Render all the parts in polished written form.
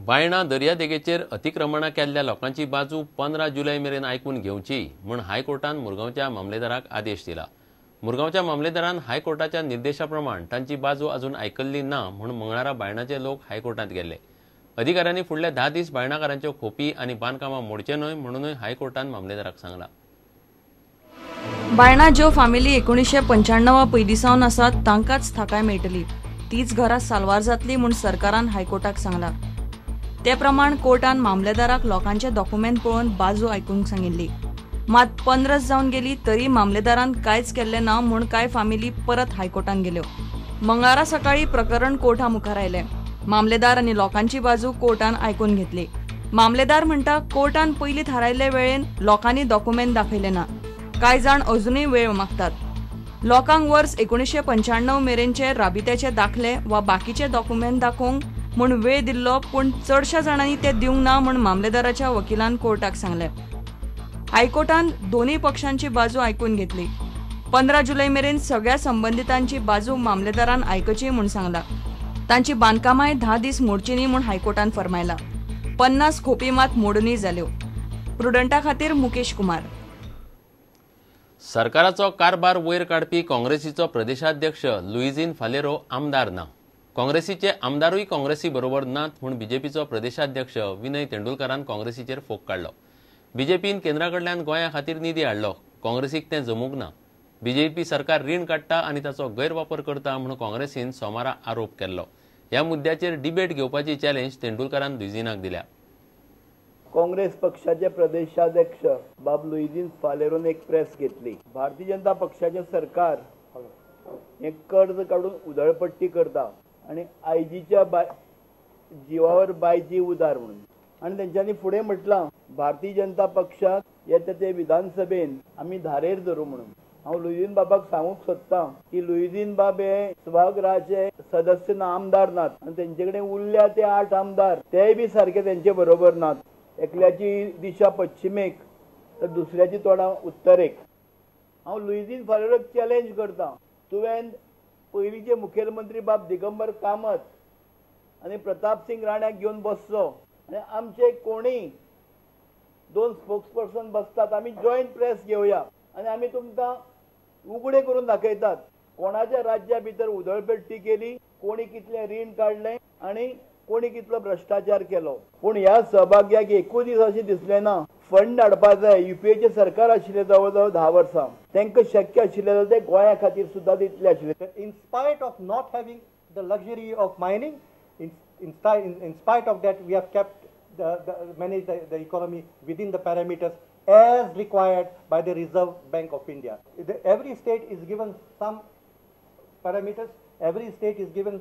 बायणा दर्यादेगेचेर अतिक्रमणां केल्ल्या लोकांची बाजू 15 जुलय मेरेन आयकून घेवची म्हूण हायकोर्टान मुरगांवच्या मामलेदाराक आदेश दिला. मुरगांवच्या मामलेदारान हायकोर्टाच्या निर्देशा प्रमाण तांची बाजू अजून आयकल्ली ना म्हूण मंगळारा बायणाचे लोक हायकोर्टांत गेल्ले. अधिकाऱ्यांनी फुडले 10 दीस बायणाकारांच्यो खोपी आनी बांदकामां मोडचे न्हय म्हणूनय हायकोर्टान मामलेदाराक सांगला. बायणा ज्यो फामिली 1995 पयलीं सावन आसात तांकांच थाकाय मेळटली, तीच घरां साल्वार जातली म्हूण सरकारान हायकोर्टाक सांगला. ते प्रमाण कोर्टान मामलेदाराक लोकांचे डॉक्युमेंट पळोवन बाजू आयकूंक सांगिल्ली. मात 15 जावन गेली तरी मामलेदारान कांयच केल्लें ना म्हूण कांय फामिली परत हायकोर्टान गेल्यो. मंगळारा सकाळी प्रकरण कोर्टा मुखार आयलें. मामलेदार आनी लोकांची बाजू कोर्टान आयकून घेतली. मामलेदार म्हणटा कोर्टान पयलीं थारायल्ले वेळेन लोकांनी डॉक्युमेंट दाखयले ना. कांय जाण अजुनूय वेळ मागतात. लोकांक वर्स 1995 मेरेनचे राबित्याचे दाखले वा बाकीचे डॉक्युमेंट दाखोवंक म्हूण वेळ दिल्लो, पूण चडशा जाणांनी ते दिवंक ना म्हूण मामलेदाराच्या वकिलान कोर्टाक सांगलें. हायकोर्टान दोनूय पक्षांची बाजू आयकून घेतली. 15 जुलय मेरेन सगळ्या संबंदितांची बाजू मामलेदारान आयकची म्हूण सांगला. तांची बांदकामांय 10 दीस मोडची न्ही म्हूण हायकोर्टान फर्मायला. 50 खोपी मात मोडूनय जाल्यो. प्रुडंटा खातीर मुकेश कुमार. सरकाराचो कारभार वयर काडपी काँग्रेसीचो प्रदेशाध्यक्ष लुईझिन फालेरो आमदार ना. काँग्रेसीचे आमदारूय काँग्रेसी बरोबर नात म्हूण बीजेपीचो प्रदेशाध्यक्ष विनय तेंडुलकारान काँग्रेसीचेर फोग काडलो. बीजेपीन केंद्रा कडल्यान गोंया खातीर निधी हाडलो, काँग्रेसीक तें जमूंक ना. बीजेपी सरकार रीण काडटा आनी ताचो गैरवापर करता म्हूण काँग्रेसीन सोमारा आरोप केल्लो. ह्या मुद्द्याचेर डिबेट घेवपाची चॅलेंज तेंडुलकारान लुईझिनाक दिल्या. काँग्रेस पक्षाचे प्रदेशाध्यक्ष बाब लुईझिन फालेरोन एक प्रेस घेतली. भारतीय जनता पक्षाचे सरकार हे कर्ज काडून उधळपट्टी करता आनी आयजीच्या जिवावर बायजी उदार म्हणून, आनी तेंच्यांनी फुडें म्हटलां भारतीय जनता पक्षाक येता ते विधानसभेन आमी धारेर धरू म्हणून. हांव लुईझिन बाबाक सांगूंक सोदतां की लुईझिन बाब हे सभागृहाचे सदस्य ना, आमदार नात आनी तेंचे कडेन उरल्या ते 8 आमदार, तेय बी सारके तेंचे बरोबर नात. एकल्याची दिशा पश्चिमेक तर दुसऱ्याची तोंडां उत्तरेक. हांव लुईझिन फालेरोक चॅलेंज करता, तुवें पयलींचे मुखेलमंत्री बाब दिगंबर कामत आनी प्रताप सिंग राण्याक घेवन बसचो आनी आमचे कोणीय 2 स्पोक्सपर्सन बसतात, आमी जॉयंट प्रेस घेवया आनी आमी तुमकां उगडे करून दाखयतात कोणाच्या राज्या भितर उधळपट्टी केली, कोणी कितलें रीण काडलें आनी कोणी कितलो भ्रश्टाचार केलो. पूण ह्या सहभाग्याक एकूय दीस अशें दिसलें ना फंड हाडपा जाय. युपीएचें सरकार आशिल्लें जवळ जवळ 10 वर्सां, तांकां शक्य आशिल्लें जाल्यार ते गोंया खातीर सुद्दां दितले आशिल्ले. In spite of not having the luxury of mining, in spite of that we have kept manage the economy within the parameters as required by the Reserve Bank of India. Every state is given some parameters, every state is given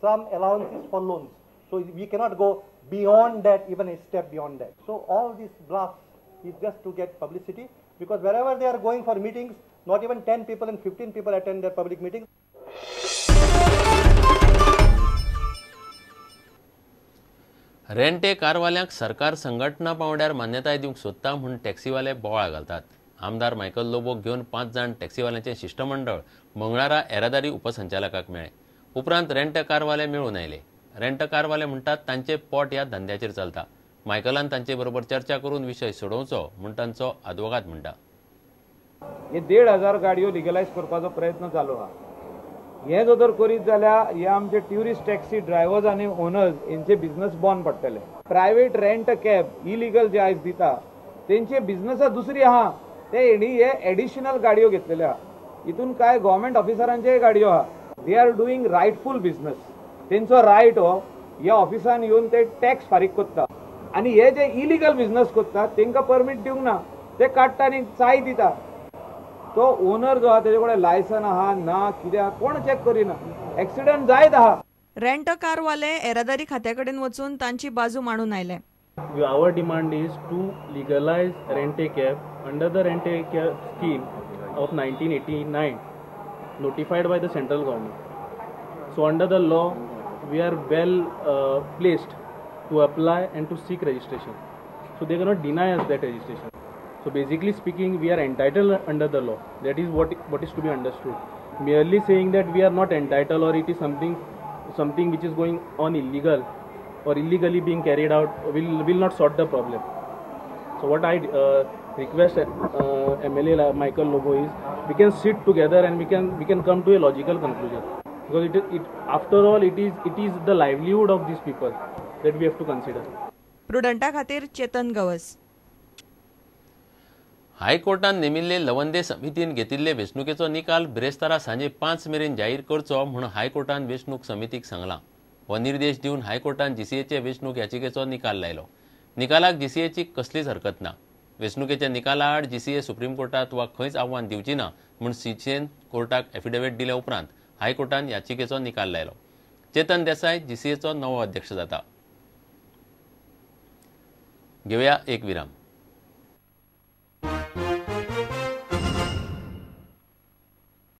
some allowances for loans. So we cannot go beyond that, even a step beyond that. So all this bluff is just to get publicity, because wherever they are going for meetings, not even 10 people and 15 people attend their public meetings. रेंटे कारवाल्यांक सरकार संघटना पावंड्यार मान्यताय दिवंक सोदता म्हूण टॅक्सीवाले बोवाळ घालतात. आमदार मायकल लोबोक घेवन 5 जाण टॅक्सीवाल्यांचें शिश्टमंडळ मंगळारा येरादारी उपसंचालकाक मेळ्ळें. उपरांत रेंट कारवाले मेळून आयले. रेंट कारवाले म्हणटात तांचे पोट ह्या धंद्याचेर चलता. मायकलान तांचे बरोबर चर्चा करून विशय सोडोवचो म्हूण तांचो आदवोगाद म्हणटा. हे 1500 गाडयो लिगलायज करपाचो प्रयत्न चालू आहा. हे जर करीत जाल्यार हे आमचे ट्युरिस्ट टॅक्सी ड्रायव्हर्स आनी ओनर्स हेंचे बिझनस बंद पडटले. प्रायवेट रेंट कॅब इलिगल जे आयज दिता तेंचे बिझनसा दुसरी आहा, ते हेणी हे एडिशनल गाडयो घेतलेले आहा. हितून कांय गव्हर्मेंट ऑफिसरांचेय गाडयो आहा. They are doing rightful business, तेंचो रायट हो. ह्या ऑफिसान येवन ते टॅक्स फारीक करता आनी हे जे इलिगल बिझनस करता तेंकां परमीट दिवंक ना, ते काडटा आनी चाय दिता. तो ओनर जो आहा तेजे कडेन लायसन आहा ना कितें आहा कोण चॅक करिना, एक्सिडंट जायत आहा. रेंट कारवाले येरादारी खात्या कडेन वचून तांची बाजू मांडून आयले. Our demand is to legalize rent a cab under the rent a cab scheme of 1989 notified by the central government. So under the law we are well placed to apply and to seek registration. So they cannot deny us that registration. So basically speaking, we are entitled under the law. That is what is to be understood. Merely saying that we are not entitled or it is something which is going on illegal or illegally being carried out will not sort the problem. So what I request MLA Michael Lobo is, we can sit together and we can come to a logical conclusion, because it after all it is the livelihood of these people that we have to consider. प्रुडंटा खातीर चेतन गवस. हायकोर्टान नेमिल्ले लवंदे समितीन घेतिल्ले वेंचणुकेचो निकाल बिरेस्तारा सांजे 5 मेरेन जाहीर करचो म्हूण हायकोर्टान वेंचणूक समितीक सांगलां. हो निर्देश दिवन हायकोर्टान जीसीएचे वेंचणूक याचिकेचो निकाल लायलो. निकालाक जीसीएची कसलीच हरकत ना. वेंचणुकेच्या निकाला आड जीसीए सुप्रीम कोर्टात वा खंयच आव्हान दिवची ना म्हूण सीसीएन कोर्टाक एफिडेवीट दिले उपरांत हायकोर्टान याचिकेचो निकाल लायलो. चेतन देसाय जीसीएचो नवो अध्यक्ष जाता. घेवया एक विराम.